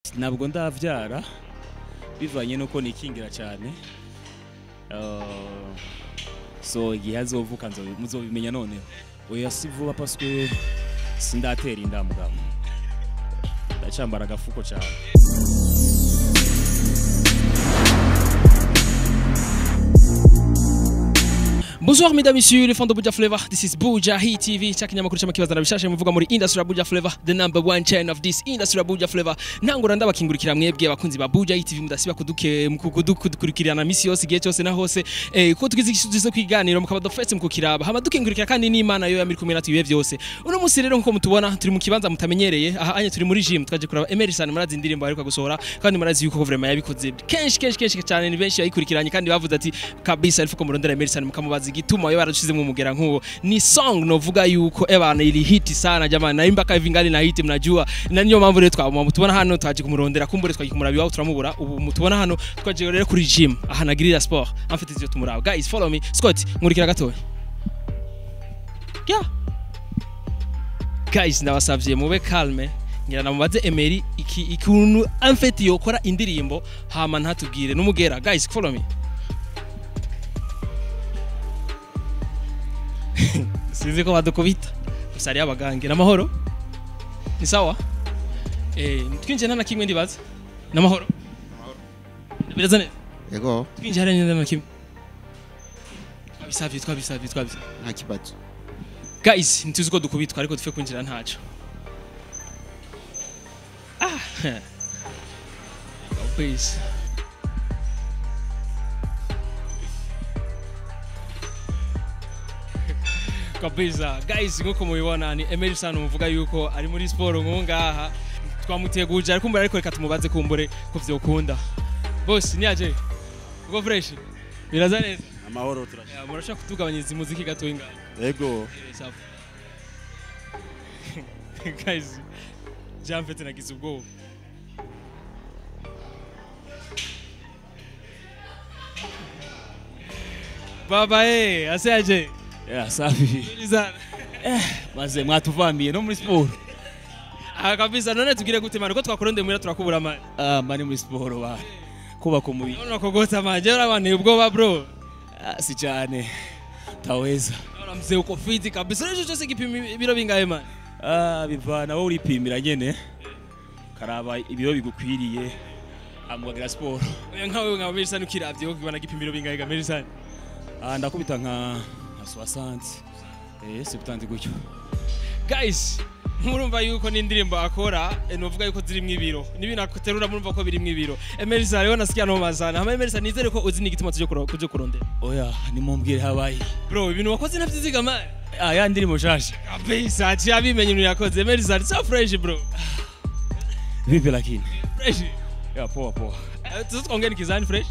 Ntabwo ndavyara bivanye nuko nikingira cyane. So igihe azovuka muzobimenya noneho. Oya si vuba parce que sindatera inda mugabo. Ndacambara agafuko cyane. Bonsoir mesdames, messieurs, les fans de Buja Flavor. This is Buja Hit TV. Cha kinyamakuru cy'amakibazo na bishashe muvuga muri industry ya Buja Flavor, the number one chain of this industry ya Buja Flavor. Nangura ndabakingurikira mwebwe abakunzi ba Buja Hit TV mudasiba kuduke kudukurikirana misi yose igihe cyose na hose. Ko tugize igisubizo kwiganiro mukaba the first mukukiraba. Hama dukingurikira kandi n'Imana yo yamiri kumwe natwe ibihe byose. Uno munsi rero nkuko mutubona turi mu kibanza mutamenyereye. Aha anye turi muri gym twaje kuraba Emerson murazi indirimbo ariko gusohora kandi murazi yuko vraiment yabikoze kenshi kenshi kenshi cyane ni benshi yayikurikiranye kandi bavuze ati kabisa ariko murondera Emerson mukamubaza igituma yo barashize mu mugera nkuwo ni song novuga yuko ebana iri hit sana jamani na imbaka ivingali na hit mnajua na niyo mpamvu rero twamutubona hano twaje kumurondera kumbure twaje kumuraba iwabo turamubura ubu mutubona hano twaje rero kuri gym ahanagirira sport amfite ivyo tumuraba. Guys, follow me. Scott nkurikira gatoya. Yeah guys, ndabasavye mube calme ngira namubaze Emery iki ikuntu amfite yokora indirimbo hama ntatubwire numugera. Guys, follow me. Sinzi ko badukubita gusa ari abagange namahoro ni sawa. Twinjiye nta na kimwe ndibaza namahoro biraza neza. Yego twinjiye hariya nta na kimwe twabisavye twabisavye nta kibazo. Guys, ntituzi ko dukubitwa ariko tufe kwinjira ntaco. Please. Kabisa guys, nkuko mubibona ni Emerson umuvuga yuko ari muri sport nkungaha twamuteguje ariko mbere ariko reka tumubaze kumbure ko vyokunda. Boss niaje uko fresh biraza neza amahoro turashaka. Murashaka kutugabanyiriza umuziki gato ingana? Yego guys, jamfete nagize ubwoba. Baba aseaje. Yeah, safi. Maze mwatuvamiye no muri sport. Ah kabisa none tugire gute mara ko twakurondeye muri turakubura mara. Ah mani muri sport ba. Kuba ku mubiri. None kogota manje urabana ubwoba bro. Si cyane. Taweza. None mzee uko fit kabisa. Rero cyose gipima ibiro bingahe man? Ah bivana wowe uripimira nyene. Karaba ibiro bigukwiriye. Amwagira sport. Oya nkawe nka Emerson ukiravye ko kibana gipima ibiro bingahe ga Emerson? Ah ndakubita nka 60 70 gutyo. Guys, murumva yuko n'indirimbo akora novuga yuko zirimwe ibiro n'ibintu akuterura murumva ko birimwe ibiro. Emerson rero nasikia no mazana. Hama Emerson nizere ko uzi n'igituma tuje kurondera. Oya nimumbwire habaye. Bro, ibintu wakoze ntavyiziga man. Ah ya ndirimbo shasha. Kabisa aci abimenye ibintu yakoze. Emerson so fresh bro. Vipi lakini? Fresh. Ya poa poa. Tuzongera kizani fresh.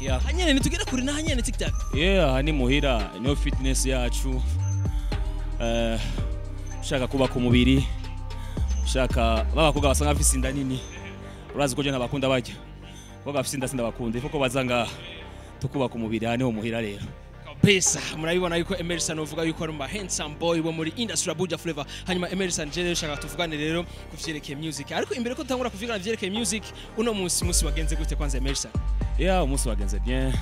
Yeah. Hanyene nitugera kuri na hanyene TikTok. Yeah, ni muhira niyo fitness yacu. Ushaka kuba ku mubiri. Ushaka babakobwa basanga afise inda nini. Urazi ko je ntabakunda bajya. Bakobwa afise inda sindabakunda. Ifoko bazanga tukuba ku mubiri aha niho muhira rero. Kabisa murabibona yuko Emerson uvuga yuko ari handsome boy wo muri industry ya Buja Flavor. Hanyuma Emerson je rero shaka tuvugane rero kuvyerekeye music. Ariko imbere ko tangura kuvugana vyerekeye music uno munsi wagenze gute kwanza Emerson? Yeah, umunsi wagenze bien.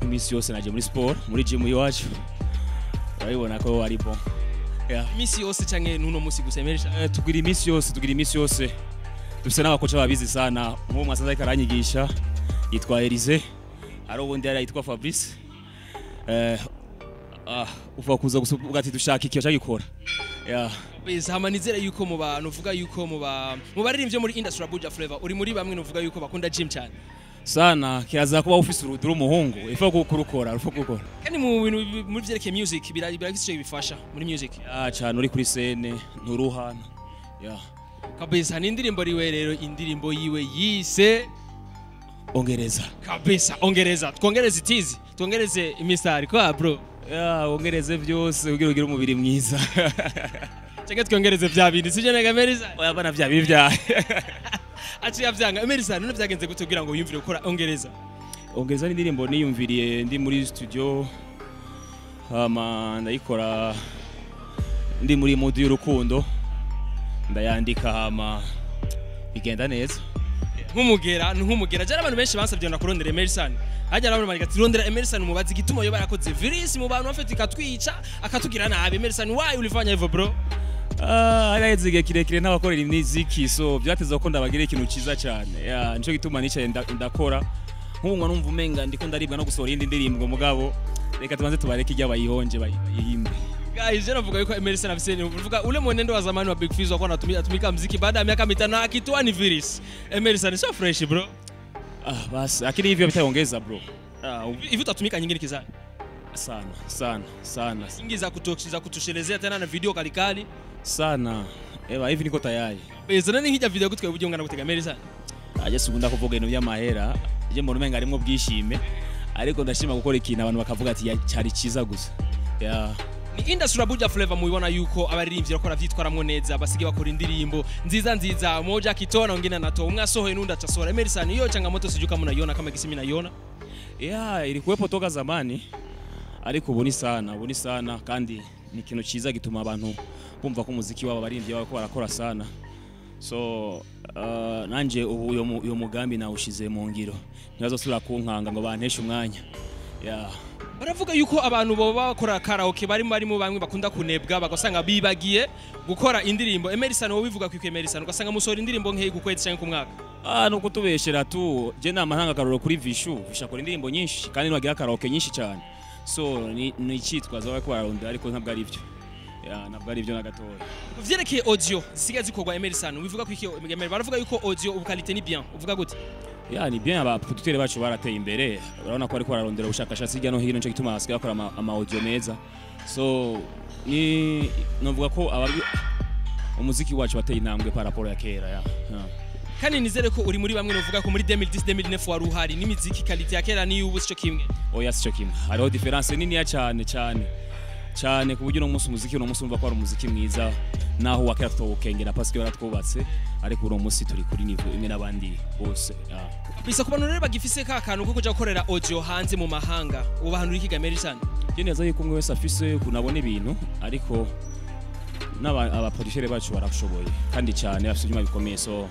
Imisi yose naje muri sport, muri gym iwacu. Urabibona ko ari bon. Yeah. Imisi yose canke nuno munsi gusa Emerson? Tugira imisi yose, tugira imisi yose. Dufise n'abakoca babizi sana. Nk'uwo mwasanze ariko aranyigisha yitwa Elise. Ari ubundi yari yitwa Fabrice. Uva kuza gusubuga ati dushaka iki cyagikora. Yeah. Kabisa hama nizere yuko mu bantu uvuga yuko mu baririmbye muri industry ya Buja Flavor uri muri bamwe nuvuga yuko bakunda gym cyane. Sana kiraza kuba ufise uruduru umuhungu ifo gukurukora ifo gukora. Kandi mu bintu muri vyerekeye music biragifise ico bifasha muri music. Ah cyane uri kuri scene nturuhana. Yeah. Kabisa ni indirimbo riwe rero indirimbo yiwe yise Ongereza. Kabisa ongereza. Twongereze itizi, twongereze imisari kwa bro. Yeah, ongereze byose kugira ugire umubiri mwiza. Cyangwa twongereze bya bindi sije nega Emerson. Oya bana bya bindi bya. Aciye avyanga Emerson none byagenze gute kugira ngo yumvire gukora ongereza? Ongereza ni indirimbo niyumviriye ndi muri studio hama ndayikora ndi muri mood y'urukundo ndayandika hama Bigenda neza. Nk'umugera nk'umugera jara abantu benshi bansabye ngo kurondera Emerson, hajya abantu bari gati rondera Emerson umubazi igituma yo barakoze virus mu bantu bafite ikatwica akatugira nabi. Emerson, why ulifanya hivyo, bro? Ah, haraheze igihe kirekire ntabakorera imiziki, so byateza ko ndabagira ikintu ciza cyane. Yeah, nico gituma nicaye ndakora nk'ubu nka numva umenga ndiko ndaribwa no gusohora iyindi ndirimbo, mugabo reka tubanze tubareke ijya bayihonje bayihimbe. Guys, je navuga yuko Emerson afise uvuga ule mwenendo wa zamani wa Big Fizzo alikuwa anatumika atumika muziki baada ya miaka 5 akitoa ni virus. Emerson so fresh, bro. Ah, basi lakini hivyo vitaongeza, bro. Ah, Hivi utatumika nyingine kizani? Sana sana sana. Nyingi za kutoka za kutoshelezea tena na video kalikali. Sana. Eba hivi niko tayari. Beza nani nkijya video gutwe uburyo ngana gutega Emerson? Aje sugunda kuvuga ibintu by'amahera, je mbona umenga harimwo bwishime, ariko ndashima gukora ikintu abantu bakavuga ati cyari cyiza gusa. Yeah. Ni industry ya Buja Flavor, muibona yuko abaririmbyi bakora vyitwaramwo neza, basige bakora indirimbo nziza nziza, mmoja akitoa na wengine anatoa, umwe asohoye n'undi acasohora. Emerson, hiyo changamoto sijui kama unaiona kama kisimi naiona. Yeah, ilikuwepo toka zamani, ariko ubu ni sana, ubu ni sana, kandi ni ikintu cyiza gituma abantu bumva ko umuziki wabo abaririmbyi babo ko barakora sana. So nanje ubu uyo mugambi nawushize mu ngiro, ntibazosubira kunkanga ngo banteshe umwanya. Yeah. Baravuga yuko abantu baba bakora karaoke barimo barimo bamwe bakunda kunebwa bagasanga bibagiye gukora indirimbo. Emerson, wowe bivuga ku Emerson ugasanga musohora indirimbo nkeyi ku kwezi cyangwa ku mwaka? Ah, nuko tubeshera tu. Je nama ntanga akarorero kuri Vishu. Vishu akora indirimbo nyinshi kandi nibagira karaoke nyinshi cyane. So ni icitwazo bariko bararondera, ariko ntabwo ari byo. Yeah, ntabwo ari byo na gatoya. Vyerekeye audio zisigaye zikorwa, Emerson, ubivuga ku iki? Emerson, baravuga yuko audio ubu qualité ni bien, uvuga gute? Yeah, ni bien, aba producteur bacu barateye imbere. Urabona ko bariko bararondera ubushakashatsi hirya no hino, nico gituma basigaye bakora ama audio meza. So ni novuga ko umuziki wacu wateye intambwe par rapport ya kera ya. Yeah. Kandi nizere ko uri muri bamwe novuga ko muri 2010 2009 wari uhari n'imiziki qualité ya kera n'iy'ubu sico kimwe. Oya, sico kimwe. Hariho différence niniya cyane cyane cyane, ku buryo uno munsi umuziki uno munsi umva ko ari umuziki mwiza, naho wa kera tutawukengera parce que baratwubatse, ariko uno munsi turi kuri niveau imwe n'abandi bose. Yeah. Bisa ku bantu rero bagifise ka kantu ko kuja gukorera audio hanze mu mahanga, ubahanura iki ga Emerson? Je neza yuko umwe wese afise ukuntu abona ibintu, ariko n'aba abaproducteur bacu barashoboye kandi cyane, bafise ibyuma bikomeye, so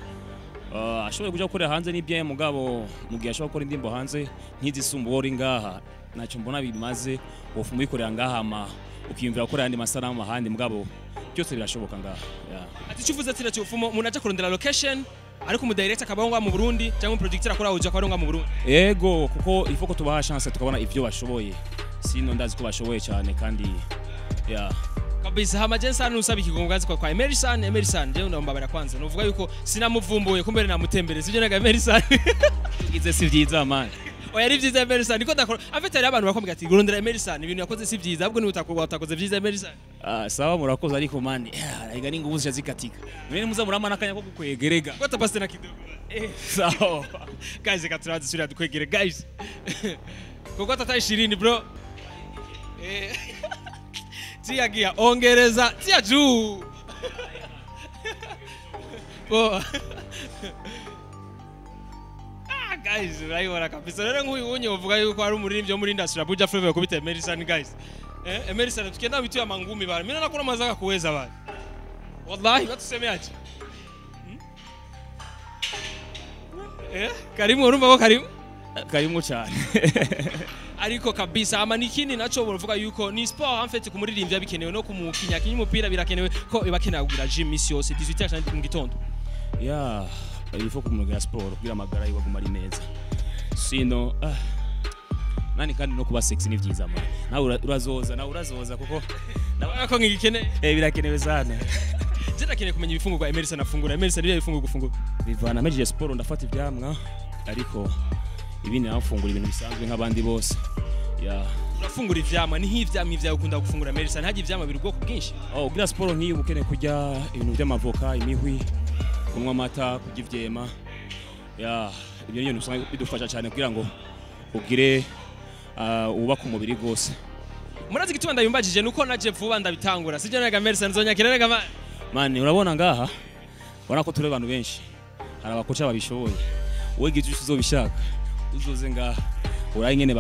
ashoboye kuja gukorera hanze ni bien, mugabo mu gihe ashobora gukora indirimbo hanze ntizisumba uwo uri ngaha, ntacyo mbona bimaze. Wofuma uyikorera ngaha ama ukiyumvira gukora ayandi masanamu ahandi, mugabo byose birashoboka ngaha, yeah. Ati icyo uvuze ati nacyo ufumo umuntu aja kurondera location, ariko umu director akaba ngaha mu Burundi cyangwa umu producteur akora audio akaba ngaha mu Burundi. Ego, kuko ifo ko tubaha chance tukabona ivyo bashoboye, sino ndazi ko bashoboye cyane kandi, yeah. Kabisa. Hama je nsana usaba ikigongazi kwa Emerson. Emerson, je ndambabara kwanza novuga yuko sinamuvumbuye kumbere namutembereza sivyo naga Emerson? Ize si vyiza, man. Oya, ari vyiza Emerson, niko ndakora afite. Hari abantu bakomega ati rondera Emerson, ibintu yakoze si vyiza, ahubwo ni utakoze utakoze vyiza, Emerson. Ah, sawa, murakoze, ariko man, arega n'inguvu zisha zikatika. Mwene muza muramana akanya ko kukwegerega. Kwa tapaste na kidogo. Eh, sawa. Guys, reka turaza subira dukwegere, guys, kuko tata 20, bro. Eh, tia gia, ongereza, tia juu. Bo. Ah, guys, urayibona kabisa rero nk'uyu unye uvuga yuko ari umuririmbyi wo muri industry ya Buja Flavor kubita Emerson, guys. Eh, Emerson, tukienda vitu ya mangumi bana. Mimi naona kuna mazaka kuweza bana. Wallahi batusemeaje? Eh, karimu, urumva ko karimu? Karimu cyane. Ariko kabisa ama nikindi naco baravuga yuko ni sport en fait kumuririmbya bikenewe no kumukinya kinya umupira birakenewe ko ibakeneye kugira gym misi yose 18h mu gitondo. Yeah, il faut kumugira sport kugira amagara yiwe aguma ari meza. Sino ah, nani kandi no kuba sexy ni vyiza, man. Nawe urazoza, nawe urazoza kuko Nawe ko ngikeneye. Eh, birakenewe sana. Je ndakeneye kumenya ibifungurwa Emerson afungura. Emerson, ibihe bifungurwa gufungura? Bivana, mejeje sport ndafata ivyamwa, ariko ibindi nafungura ibintu bisanzwe nk'abandi bose. Yeah. Urafungura ivyamwa, ni nk'ivyamwa ivyawe ukunda gufungura, Emerson? Hagiye ivyamwa biri ubwoko bwinshi. Oh, ugira siporo nk'iyi uba ukeneye kurya ibintu by'amavoka, imihwi, kunywa amata, kurya ivyema. Yeah, ibyo ni ibintu usanga bidufasha cyane kugira ngo ugire wubake umubiri rwose. Murazi igituma ndabimbajije nuko naje vuba ndabitangura sivyo naga Emerson nzonyakira rega man? Man, urabona ngaha, urabona ko turi abantu benshi, hari abakoca babishoboye. Wowe igihe uzobishaka uzoze ngaha uraye ingene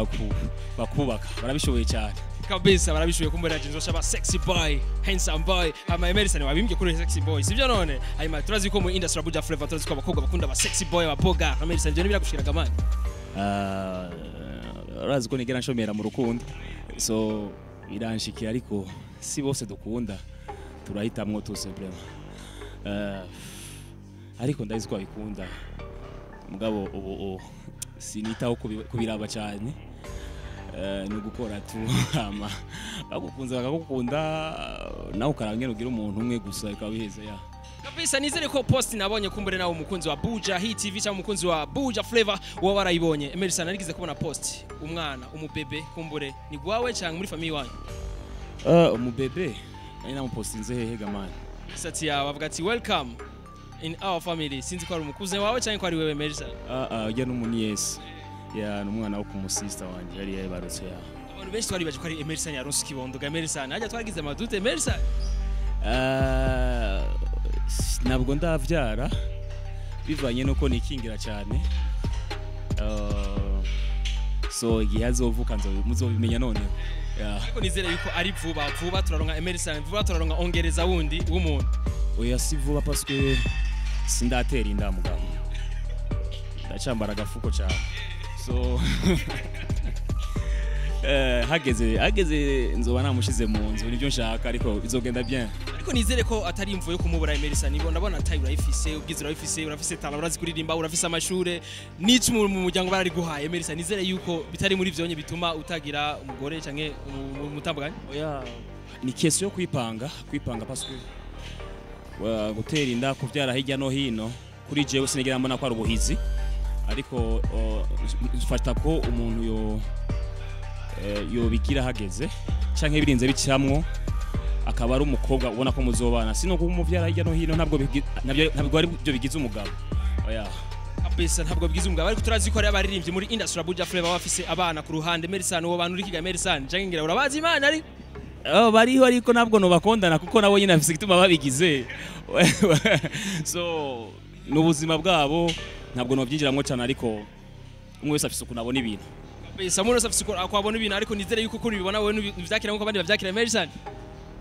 bakubaka, barabishoboye cyane. Kabisa barabishuye kumbura je nzoshaba sexy boy, handsome boy. Hama Emerson wabimbye kuri sexy boy, sivyo? None hanyuma turazi ko mu industry ya Buja Flavor turazi ko abakobwa bakunda aba sexy boy, ababoga. Emerson, ibyo ntibiragushikiraga, man? Ah, urazi ko nigera nshomera mu rukundo, so biranshikira, ariko si bose dukunda, turahitamwo tout simplement. Ariko ndazi ko babikunda, mugabo ubu sinitaho kubiraba cyane. Ni ugukora tu, hama bagukunze bakagukunda, nawe ukaraba ingene ugira umuntu umwe gusa, bikaba biheze ya. Kabisa, nizere ko post nabonye, kumbure nawe umukunzi wa Buja Hit TV cyangwa umukunzi wa Buja Flavor uba warayibonye. Emerson, narigeze kubona post umwana, umubebe, kumbure ni gwawe cyangwa muri famille wanyu? Umubebe nari namupostinze hehe ga, man? Isati yawe avuga ati "Welcome in our family." Sinzi ko ari umukuze wawe cyangwa ko ari wewe, Emerson. Ah ah, ujya n'umuniyesi ya, ni umwana wo ku musista wanje yari yabarutse ya. Abantu benshi twari ko ari Emerson yaronse ikibondo ga. Emerson, hajya twaragize amadute, Emerson. Ah, ntabwo ndavyara bivanye nuko nikingira cyane. So igihe azovuka muzobimenya noneho ya. Ariko nizere yuko ari vuba vuba turaronka Emerson, vuba turaronka ongereza wundi w'umuntu. Oya, si vuba parce que sindatera inda, mugabo ndacambara agafuko cyane, so hageze hageze nzoba namushize mu nzu, nibyo nshaka, ariko bizogenda bien. Ariko nizere ko atari imvo yo kumubura Emerson. Nibo ndabona tayi urayifise, ubwiza urayifise, urafise talent, urazi kuririmba, urafise amashure n'ico mu muryango barariguhaye. Emerson, nizere yuko bitari muri vyonye bituma utagira umugore canke umutambukanye. Oya, ni question yo kwipanga, kwipanga, parce que gutera inda, kuvyara hirya no hino, kuri jewe sinigera mbona ko ari ubuhizi, ariko mfata ko umuntu yo yobigira hageze canke birinze bicamwo, akaba ari umukobwa ubona ko muzobana, sino kuba umuvyara hirya no hino ntabwo ntabwo ari byo bigize umugabo, oya. Kabisa, ntabwo bigize umugabo, ariko turazi ko ari abaririmbyi muri industry ya Buja Flavor bafise abana ku ruhande. Emerson, uwo bantu uri kiga, Emerson, canke ngira urabazi Imana ari Oh, bariho, ariko ntabwo nobakondana kuko nabo nyine bafise igituma babigize, so ni ubuzima bwabo, ntabwo nobyinjiramwo cyane, ariko umwe wese afise ukuntu abona ibintu. Kabisa, umuntu wese afise uko abona ibintu, ariko nizere yuko ukuntu ubibona wewe ntivyakira nkuko abandi bavyakira, Emerson.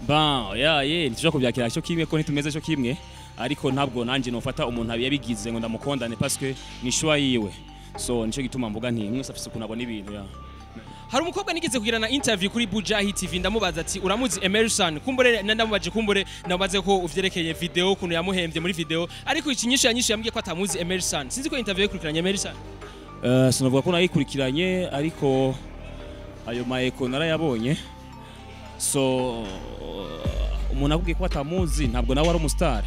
Bon, ya ye ntitushobora kubyakira cyo kimwe ko ntitumeze cyo kimwe, ariko ntabwo nanje nofata umuntu yabigize ngo ndamukondane parce que ni choix yiwe, so nico gituma mvuga nti umwe wese afise ukuntu abona ibintu ya. Hari umukobwa nigeze kugirana interview kuri Buja Hit TV, ndamubaza ati "Uramuzi Emerson?" Kumbure ndamubaje, kumbure ndamubaze ko uvyerekeye video, ukuntu yamuhembye muri video, ariko ikinyisho yanyishu yambwiye ko atamuzi Emerson. Sinzi ko interview yakurikiranye, Emerson. Sinavuga ko nayikurikiranye, ariko ayo maeko narayabonye. So umuntu akubwiye ko atamuzi, ntabwo nawe ari umustar,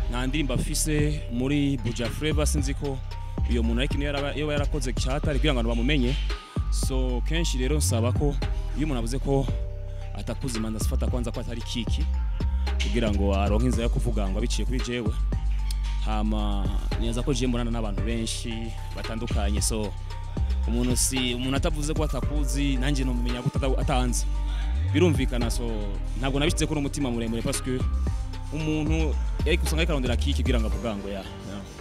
nta ndirimbo afise muri Buja Flavor. Sinzi ko uyo muntu ariko iyo yarakoze cyatari kugira ngo abantu bamumenye. So kenshi rero nsaba ko iyo umuntu avuze ko atakuzi, manza afata kwanza ko atari kiki kugira ngo aronke inzira yo kuvuga ngo abiciye kuri jewe. Hama nibaza ko jewe mbonana n'abantu benshi batandukanye, so umuntu si umuntu atavuze ko atakuzi, nanjye nomumenya ko atanzi, birumvikana. So ntabwo nabishyize ko n'umutima muremure parce que umuntu yari kusanga ariko arondera kiki kugira ngo avuga ngo ya.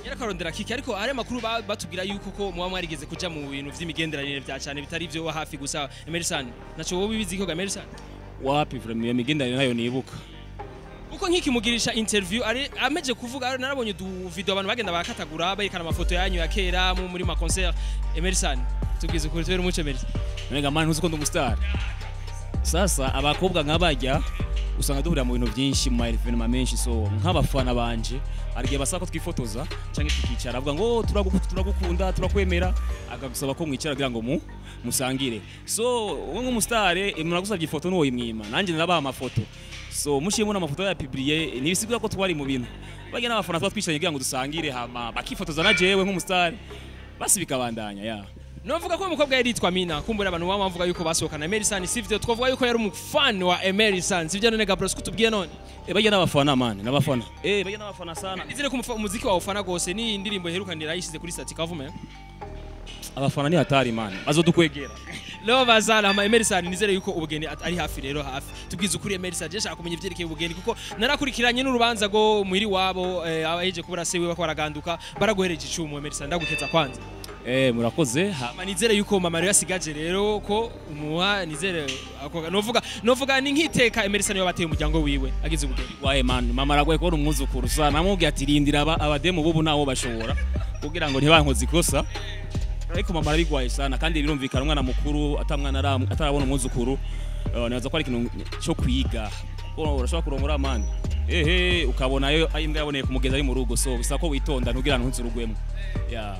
Yarakarondera kiki, ariko ari amakuru batubwira yuko ko muba mwarigeze kuja mu bintu vy'imigenderanire vya cyane bitari ivyo wa hafi gusa. Emerson, naco wowe bibizi ko ga, Emerson? Wapi, vraiment, iyo migenderanire nayo nibuka. Uko nkikimugirisha interview ari ameje kuvuga, ari narabonye du video abantu bagenda barakatagura, berekana amafoto yanyu ya kera mu muri ma concert. Emerson, tubwize ukuri, tubere umuco, Emerson. Nega man, ntuzi ko ndi umustar? Sasa abakobwa nk'abajya usanga duhurira mu bintu byinshi, mu ma événements menshi, so nk'abafana banje hari igihe basaba ko twifotoza cyangwa tukicara, avuga ngo "Oh, turagukunda, turakwemera," akagusaba ko mwicara kugira ngo mu musangire. So wowe nk'umustar umuntu agusabye ifoto n'uwo yimwima, nanjye narabaha amafoto, so mushiyemo n'amafoto ya publié, ntibisigura ko twari mu bintu. Bajya n'abafana tuba twicaranye kugira ngo dusangire, hama bakifotoza na jewe nk'umustar, basi bikabandanya ya. Novuga ko umukobwa yari yitwa Mina, kumbura abantu baba bavuga yuko basohokana Emerson, sivyo? Twavuga yuko yari umufan wa Emerson, sivyo? None Gabriel, kutubwiye none? Bajya n'abafana man, n'abafana, bajya n'abafana sana. Nizere ko umuziki wawe ufana gose, ni indirimbo iherukanira yishize kuri stati kavume. Abafana ni hatari man, bazodukwegera. Leo bazana ama Emerson, nizere yuko ubugeni ari hafi rero hafi. Tubwize ukuri, Emerson, je nshaka kumenya ivyerekeye ubugeni kuko narakurikiranye n'urubanza go muhiri wabo, abaheje kubura se wiwe ko baraganduka, baraguhereje icumu. Emerson, ndagukeza kwanza. Murakoze. Mama, nizere yuko mama rero asigaje rero ko umuha, nizere novuga ni nk'iteka Emerson yabateye umuryango wiwe agize ubugeni. Wae man, mama aragoye kubona umwuzukuru sana. Namubwiye ati rindira abademu bubu nawo bashobora kugira ngo ntibankoze ikosa, ariko mama arabigwaye sana kandi birumvikana, umwana mukuru atamwana atarabona umwuzukuru, nibaza ko ari ikintu cyo kwiga, kuko urashobora kurongora man, ehe, ukabona ayo ayo imbwa yaboneye ku mugezi ari mu rugo, so bisaba ko witonda ntugira ntunze urugwemo, yeah.